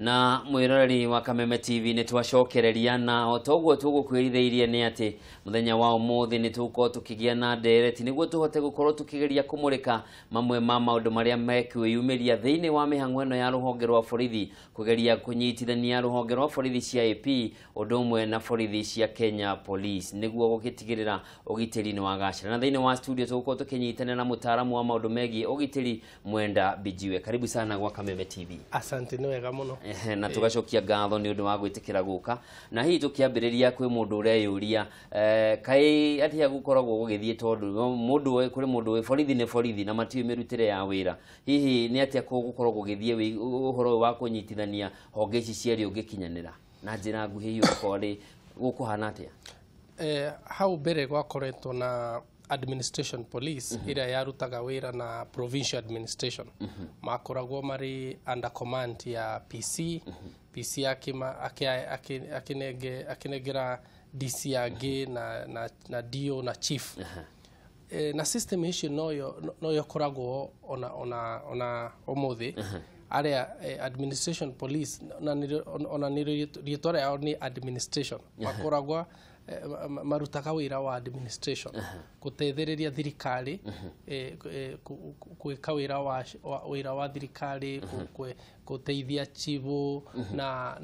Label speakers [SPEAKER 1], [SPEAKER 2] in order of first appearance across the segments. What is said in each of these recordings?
[SPEAKER 1] Na mwiroreri wa Kameme TV nĩ twacokereria na o toguo tũgũkwĩrithĩirie nĩ atĩ mũthenya wa ũmũthĩ nĩ tũgũkorwo tũkĩgĩa na ndereti nĩguo tũhote gũkorwo tũkĩgeria kũmũrĩka mamwe ma maũndũ marĩa mekwĩyumĩria thĩinĩ wa mĩhang'o ĩno ya rũhonge rwa borithi kũgeria kũnyitithania rũhonge rwa borithi cia AP ũndũ ũmwe na borithi cia Kenya Police nĩguo gũgĩtigĩrĩra ũgitĩri nĩ wagacĩra. Na thĩinĩ wa studio tũgũkorwo tũkĩnyitanĩra na mũtaaramu wa maũndũ megiĩ ũgitĩri Mwenda Bijiwe. Karibu sana gwa Kameme TV.
[SPEAKER 2] Asante, nĩ wega mũno.
[SPEAKER 1] Na tugacokia ngatho nĩ ũndũ wa gwĩtĩkĩra gũka. Na hihi tũkĩambĩrĩria kwĩ mũndũ ũreyũria kaĩ atĩa gũkoragwo gũgĩthiĩ tondũ mũndũ kũrĩ mũndũ wĩ borithi nĩ borithi na matiũĩ mĩrutĩre ya wĩra. Hihi nĩ atĩa gũkoragwo gũgĩthiĩ ũhoro ũyũ wa kũnyitithania honge ici cierĩ ũngĩkinyanĩra na njĩra nguhĩ hihi ũkorwo rĩ gũkũhana atĩa?
[SPEAKER 2] Hau mbere gwakoretwo na administration police ĩrĩa yarutaga wĩra na provincial administration. Makoragwo marĩ under command ya PC. PC akinengera DC angĩ na DO na chief. Na system icio noyo koragwo ona ũmũthĩ. Arĩa administration police ona nĩ rĩtwa rĩao nĩ administration. Makoragwo marutaga wĩra wa administration gũteithĩrĩria thirikari gwĩka wĩra wa thirikari, gũteithia chifu na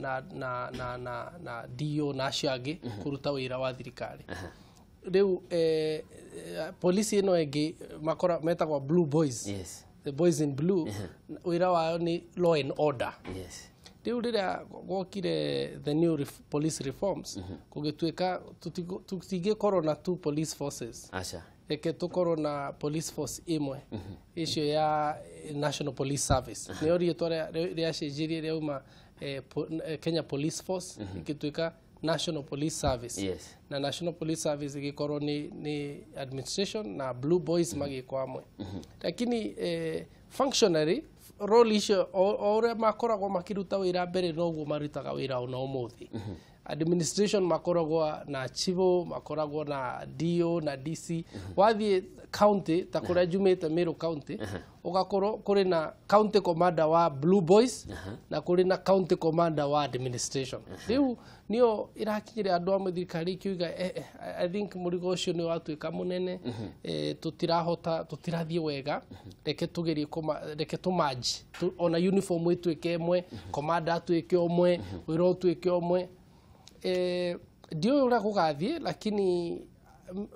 [SPEAKER 2] DO na acio angĩ kũruta wĩra wa thirikari. Rĩu polisi ĩno ĩngĩ metagwo Blue Boys.
[SPEAKER 1] Yes.
[SPEAKER 2] The boys in blue. Wĩra wao nĩ law and order.
[SPEAKER 1] Yes.
[SPEAKER 2] Rĩu rĩrĩa gwokire the new police reforms, gũgĩtuĩka tũtingĩkorwo na two police forces.
[SPEAKER 1] Aca.
[SPEAKER 2] Reke tũkorwo na police force ĩmwe, icio ya National Police Service. Nĩyo rĩtwa rĩacenjirie rĩauma Kenya Police Force ĩgĩtuĩka National Police Service.
[SPEAKER 1] Yes.
[SPEAKER 2] Na National Police Service ĩgĩkorwo nĩ administration na Blue Boys magĩkwo hamwe. Lakini functionally role icio o ũrĩa makoragwo makĩruta wĩra mbere noguo marutaga wĩra ona ũmũthĩ. Administration makoragwo na chivo, makoragwo na DO na DC. Wathiĩ county ta kũrĩa njumĩte Meru County, ũgakorwo kũrĩ na county commander wa Blue Boys na kũrĩ na county commander wa administration. Rĩu nĩyo ĩrakinyĩra andũ amwe thirikari ikiuga I think mũrigo ũcio nĩ watuĩka mũnene, tũtirahota, tũtirathiĩ wega, reke tũgerie reke tũmanji ona uniform ĩtuĩke ĩmwe, commander atuĩke ũmwe, wĩra ũtuĩke ũmwe. Ndiũĩ ũrĩa gũgathiĩ, lakini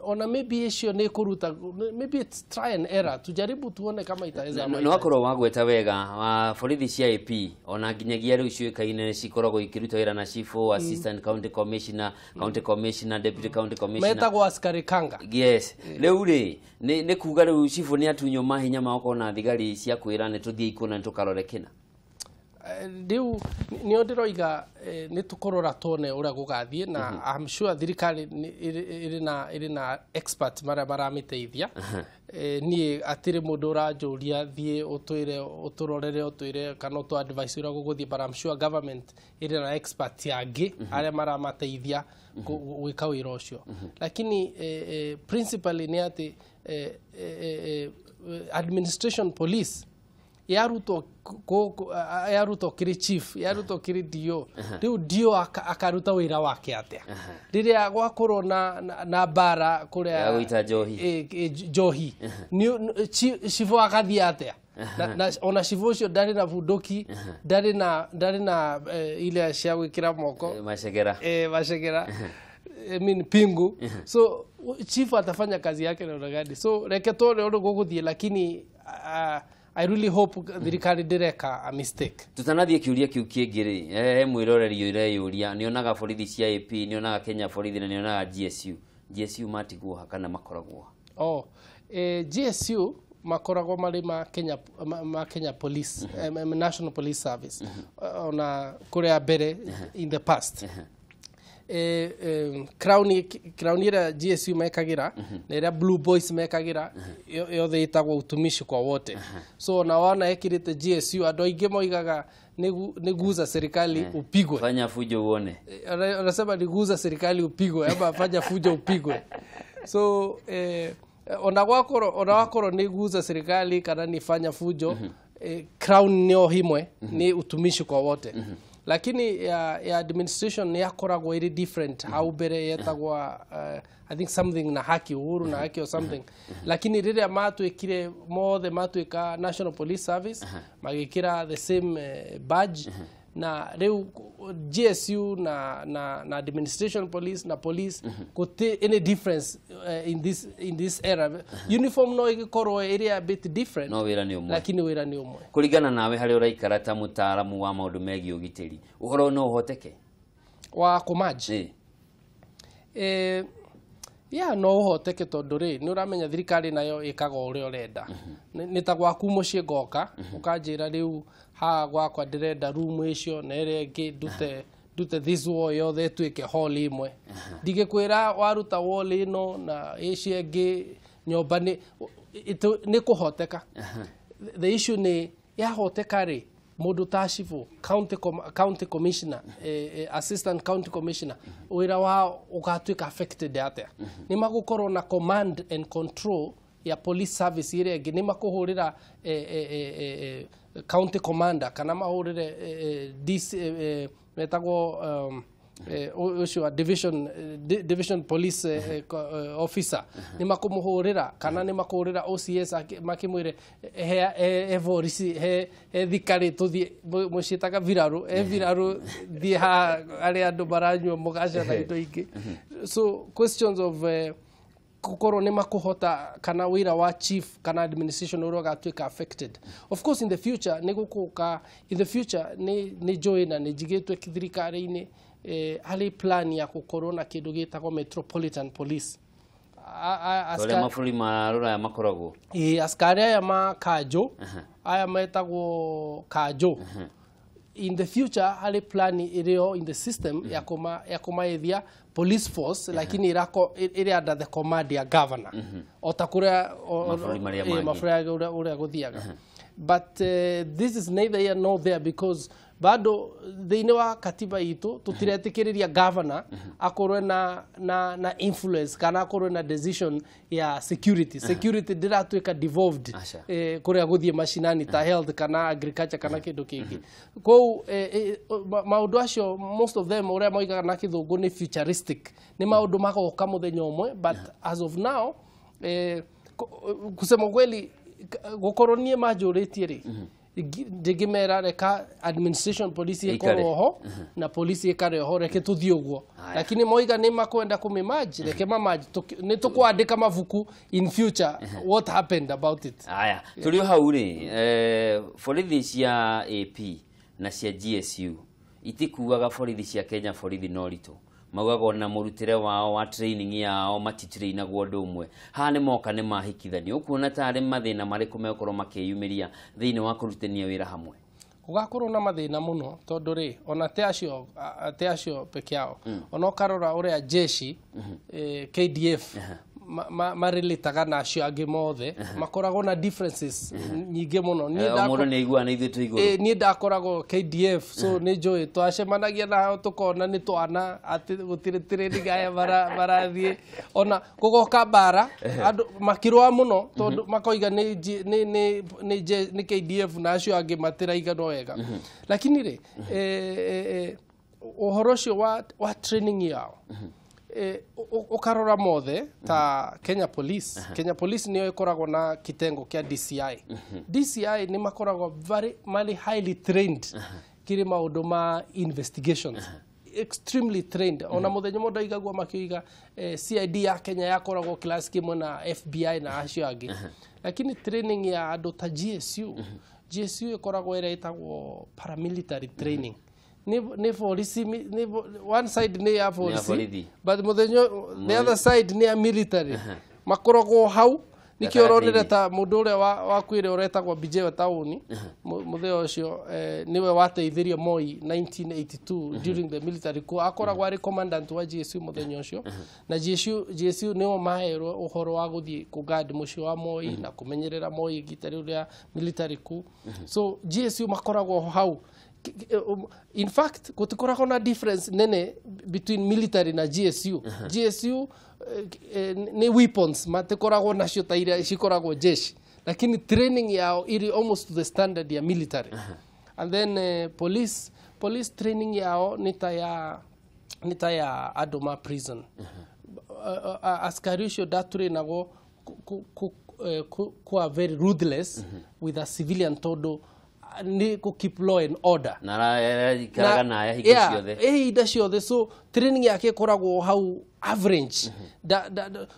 [SPEAKER 2] ona maybe icio nĩ kũruta, maybe it's try and error, tujaribu tuone kama itaweza.
[SPEAKER 1] Nĩ wakorwo wagweta wega wa borithi cia AP ona nginyagia rĩu ciũĩkaine cikoragwo ikĩruta wĩra na chifu, assistant county commissioner, county commissioner, deputy county commissioner,
[SPEAKER 2] metagwo askari kanga.
[SPEAKER 1] Yes. Rĩu rĩ nĩ kuga rĩu chifu nĩ atunywo mahinya ma gũkorwo na thigari cia kwĩra nĩ tũthiĩ ikũna nĩ tũkarore kĩna.
[SPEAKER 2] Rĩu nĩo ndĩroiga nĩ tũkũrora tuone ũrĩa gũgathiĩ, na I'm sure thirikari ĩrĩ na expert marĩa maramĩteithia. Niĩ atirĩ mũndũ ũranjũria thiĩ ũtwĩre ũtũrorere ũtwĩre kana ũtũ advice ũrĩa gũgũthiĩ, but I'm sure government ĩrĩ na expert angĩ arĩa maramateithia gwĩka wĩra ũcio. Lakini principally nĩ atĩ administration police yarutwo kĩrĩ chief, yarutwo kĩrĩ DO. Rĩu DO akaruta wĩra wake atĩa? Rĩrĩa gwakorwo na mbara kũrĩa
[SPEAKER 1] ya gũita njohi,
[SPEAKER 2] njohi chifu agathiĩ atĩa? Ona chifu ũcio ndarĩ na bunduki, ndarĩ na ile cia gwĩkĩra moko,
[SPEAKER 1] macegera,
[SPEAKER 2] macegera, I mean pingu. So chifu atafanya kazi yake namna gani? So reke tuone ũrĩa gũgũthiĩ, lakini I really hope thirikari ndĩreka a mistake.
[SPEAKER 1] Tutanathiĩ kĩũria kĩu kĩngĩ rĩ, mwĩroreri ũreyũria nĩonaga borithi cia AP, nĩonaga Kenya borithi na nĩonaga GSU. GSU matigwo ha kana makoragwo?
[SPEAKER 2] Oh, GSU makoragwo marĩ ma Kenya Police, National Police Service, ona kũrĩa mbere in the past. Crown ĩrĩa GSU mekagĩra na ĩrĩa Blue Boys mekagĩra yothe ĩtagwo utumishi kwa wote. So na wana ekirite GSU andũ aingĩ moigaga ni guza serikali upigwe,
[SPEAKER 1] fanya fujo uone.
[SPEAKER 2] Anasema ni guza serikali upigwe ama fanya fujo upigwe. So ona wakorwo ni guza serikali kana ni fanya fujo, crown nio himwe ni utumishi kwa wote. Lakini ya administration nĩ yakoragwo ĩrĩ different. Hau mbere yetagwa I think something na haki, uhuru na haki or something. Lakini rĩrĩa matuĩkire mothe matuĩka National Police Service, magĩkĩra the same badge, na rĩu GSU na administration police na police gũtirĩ any difference in this era. Uniform no ĩgĩkorwo ĩrĩ a bit different,
[SPEAKER 1] no wĩra nĩ ũmwe.
[SPEAKER 2] Lakini wĩra nĩ ũmwe.
[SPEAKER 1] Kũringana nawe harĩa ũraikara ta mũtaaramu wa maũndũ megiĩ ũgitĩri, ũhoro no ũhoteke
[SPEAKER 2] wa kũmerge? Ya, no ũhoteke, tondũ rĩ, nĩ ũramenya thirikari nayo ĩkaga o ũrĩa ũrenda. Nĩ ta gwaku mũciĩ, ngoka ũkanjĩra rĩu haha gwakwa ndĩrenda room ĩcio na ĩrĩa ĩngĩ ndute this wall yothe ĩtuĩke hall ĩmwe. Ndingĩkwĩra waruta wall ĩno na ĩcio ĩngĩ nyũmba nĩ kũhoteka. The issue nĩ yahoteka rĩ, mũndũ ta cibũ, county commissioner, assistant county commissioner, wĩra wao ũgatuĩka affected atĩa? Nĩ magũkorwo na command and control ya police service ĩrĩa ĩngĩ? Nĩ makũhũrĩra county commander kana mahũrĩre DC, metagwo ũcio wa division, division police officer, nĩ makũmũhũrĩra kana nĩ makũhũrĩra OCS makĩmwĩre he borici he thikari tũthiĩ mũciĩtaga biraru, he biraru thiĩ haha arĩa andũ maranyua mũgaca na indo ingĩ. So questions of gũkorwo nĩ makũhota kana wĩra wa chief kana administration ũrĩa ũgatuĩka affected. Of course in the future nĩ gũkũka, in the future nĩ njũĩ na nĩ njigĩtwe thirikari-inĩ harĩ plan ya gũkorwo na kĩndũ gĩtagwo metropolitan police.
[SPEAKER 1] Ta ũrĩa mabũrũri ma rũraya makoragwo.
[SPEAKER 2] Ĩĩ, askari aya ma kanjũ aya metagwo kanjũ, in the future harĩ plan ĩrĩo in the system ya kũmaithia police force, lakini irako ĩrĩ under the command ya governor o ta kũrĩa
[SPEAKER 1] Mabũrũri marĩa mangĩ.
[SPEAKER 2] Mabũrũri ũrĩa gũthiaga. But this is neither here nor there because bado thĩinĩ wa katiba itũ tũtiretĩkĩrĩria governor akorwe na influence kana akorwe na decision ya security. Security ndĩratuĩka devolved
[SPEAKER 1] Aca.
[SPEAKER 2] Kũrĩa gũthiĩ macinani ta health kana agriculture kana kĩndũ kĩngĩ kũu. Maũndũ acio, most of them, ũrĩa moigaga na kĩthũngũ nĩ futuristic, nĩ maũndũ magoka mũthenya ũmwe. But as of now, kusema kweli, gũkorwo niĩ manjũrĩtie rĩ, ndingĩmera reka administration police
[SPEAKER 1] Ĩikare.
[SPEAKER 2] ĩkorwo ho na police ĩkare ho, reke tũthiĩ ũguo.
[SPEAKER 1] Haya.
[SPEAKER 2] Lakini moiga nĩ makwenda kũmĩmerge, reke mamerge. Nĩ tũkwandĩka mabuku in future what happened about it.
[SPEAKER 1] Aya, tũrĩ o hau rĩ, borithi cia AP na cia GSU itikuaga borithi cia Kenya borithi na ũritũ, maugaga ona mũrutĩre wao wa training yao matitrainagwo ũndũ ũmwe. Haha nĩ moka nĩ mahikithanio, ũkuona tarĩ mathĩna marĩkũ megũkorwo makĩyumĩria thĩinĩ wa kũrutithania wĩra hamwe?
[SPEAKER 2] Gũgakorwo na mathĩna mũno, tondũ rĩ, ona te acio peke yao, ona ũkarora ũrĩa jeshi, KDF marelataga na acio angĩ mothe, makoragwo na differences nyingĩ mũno. Niĩ
[SPEAKER 1] O mũndũ nĩ aiguaga na ithuĩ twĩ igũrũ.
[SPEAKER 2] Niĩ ndakoragwo KDF, so nĩ njũĩ twacemanagia nao tũkona nĩ twana atĩ gũtirĩ training aya marathiĩ, ona gũgoka mbara andũ makĩrũa mũno tondũ makoiga nĩ G- nĩ nĩ nĩ nĩ KDF na acio angĩ matiraiganwo wega. Lakini rĩ, ũhoro ũcio wa training yao, ũkarora mothe ta Kenya Police, Kenya Police nĩyo ĩkoragwo na kitengo kĩa DCI. DCI nĩ makoragwo very marĩ highly trained kĩrĩ maũndũ ma investigations, extremely trained. Ona mũthenya ũmwe ndaigagua makĩiga CID ya Kenya yakoragwo class kĩmwe na FBI na acio angĩ. Lakini training ya andũ ta GSU, GSU ĩkoragwo ĩrĩa ĩtagwo paramilitary training, nĩ polisi one side nĩ ya polisi,
[SPEAKER 1] borithi.
[SPEAKER 2] But mũthenya the other side nĩ ya military, makoragwo hau nikĩo ũronire
[SPEAKER 1] Gatagatĩ-inĩ.
[SPEAKER 2] Ta mũndũ ũrĩa wakuire ũretagwo Bijewe taũni, mũthenya ũcio nĩwe wateithirie Moi 1982 during the military coup, akoragwo arĩ commandant wa GSU mũthenya ũcio. Na GSU nĩo maheirwo ũhoro wa gũthiĩ kũguard mũciĩ wa Moi na kũmenyerera Moi ihinda rĩu rĩa military coup. So GSU makoragwo hau. In fact gũtikoragwo na difference nene between military na GSU. GSU nĩ weapons matikoragwo nacio ta iria cikoragwo jeshi, lakini training yao iri almost to the standard ya military. And then police Police training yao nĩ ta ya andũ ma prison. Askari ũcio ndatũrĩnagwo kwa very ruthless with a civilian tondũ nĩ kũ keep law and order.
[SPEAKER 1] Na araikaraga na hingo ciothe.
[SPEAKER 2] Ihinda ciothe, so training yake ĩkoragwo hau average.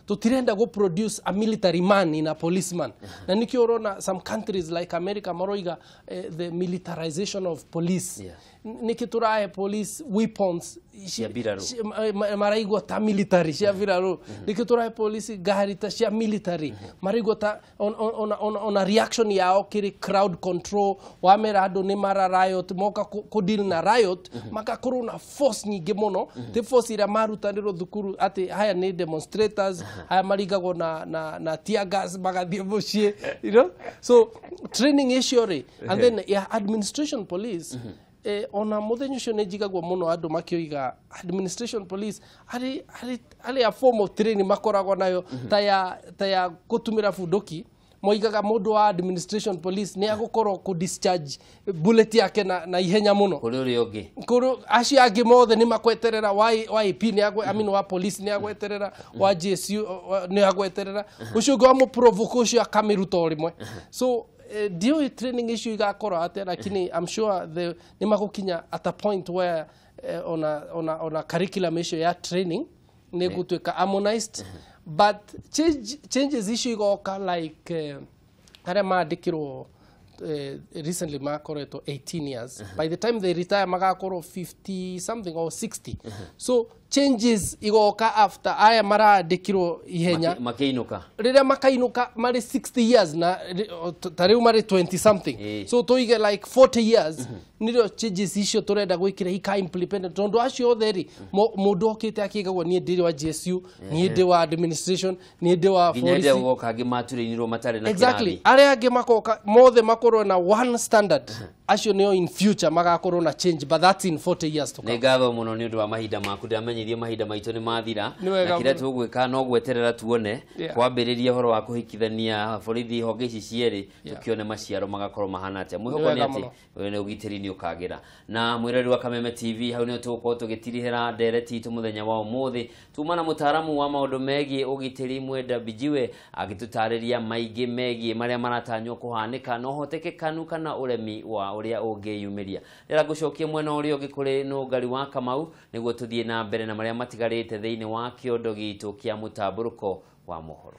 [SPEAKER 2] Tũtirenda go produce a military man in a policeman. Na nikĩo ũrona some countries like America maroiga the militarization of police. Nĩkĩ tũrahe police weapons
[SPEAKER 1] cia mbirarũ,
[SPEAKER 2] maraigua ta military cia mbirarũ. Nĩkĩ tũrahe police ngari ta cia military, maraigua ta ona reaction yao kĩrĩ crowd control. Wamera andũ nĩ mara riot, moka kũ deal na riot, magakorwo na force nyingĩ mũno. Ti force ĩrĩa marutanĩrwo thukuru atĩ haya nĩ demonstrators, haya maringagwo na tear gas magathiĩ mũciĩ, you know? So training icio rĩ, and then ya administration police, ona mũthenya ũcio nĩ njigagwo mũno andũ makĩoiga administration police arĩ a form of training makoragwo nayo ta ya gũtumĩra bunduki. Moigaga mũndũ wa administration police nĩ agũkorwo kũ discharge bullet yake na ihenya mũno
[SPEAKER 1] kũrĩ ũrĩa ũngĩ.
[SPEAKER 2] Kũrĩ acio angĩ mothe nĩ makweterera, wa IP nĩ agwe, I mean wa police nĩ agweterera, wa GSU nĩ agweterera, ũcio ũngĩ wa mũprovoke ũcio akamĩruta o rĩmwe. So ndiũĩ training icio igakorwo atĩa, lakini I'm sure nĩ magũkinya at a point where ona curriculum icio ya training nĩ gũtuĩka harmonized. But changes icio igoka like arĩa mandĩkirwo recently makoretwo 18 years. By the time they retire magakorwo 50 something or 60. So changes igoka after aya marandĩkirwo ihenya
[SPEAKER 1] makĩinũka,
[SPEAKER 2] rĩrĩa makainũka marĩ 60 years na ta rĩu marĩ 20 something. So tuige like 40 years nĩrĩo changes icio tũrenda gwĩkĩra ika implement, tondũ acio othe rĩ mũndũ okĩte akĩigagwo niĩ ndĩ wa GSU, niĩ ndĩ wa administration, niĩ ndĩ wa
[SPEAKER 1] police. Nginya gũgoka angĩ maturĩinirwo matarĩ na kĩrathi.
[SPEAKER 2] Exactly, arĩa angĩ makoka mothe makorwo na one standard. Acio nĩo in future magakorwo na change, but that's in 40 years to come.
[SPEAKER 1] Nĩ ngatho mũno nĩ ũndũ wa mahinda maku, ndamenyirie mahinda maitũ nĩ mathira, na kĩrĩa tũgwĩka no gweterera tuone kwambĩrĩria ũhoro wa kũhikithania borithi honge ici cierĩ, tũkĩone maciaro magakorwo mahana atĩa. Mwĩhoko nĩ atĩ nĩ ũgitĩri nĩ ũkagĩra. Na mwĩrori wa Kameme TV, hau nĩho tũgũkorwo tũgĩtirihĩra ndereti itũ mũthenya wa ũmũthĩ. Tuma na mũtaaramu wa maũndũ megiĩ ũgitĩri Mwenda Mbijiwe agĩtũtarĩria maingĩ megiĩ marĩa maratanywo kũhanĩka na ũhotekekanu kana ũremi wa ũrĩa ũngĩyumĩria. Rĩrĩa ngũcokia mwena ũrĩa ũngĩ kũrĩ Nũngari wa Kamau nĩguo tũthiĩ na mbere na marĩa matigarĩte thĩinĩ wa kĩondo gitũ kĩa mũtambũrũko wa mohoro.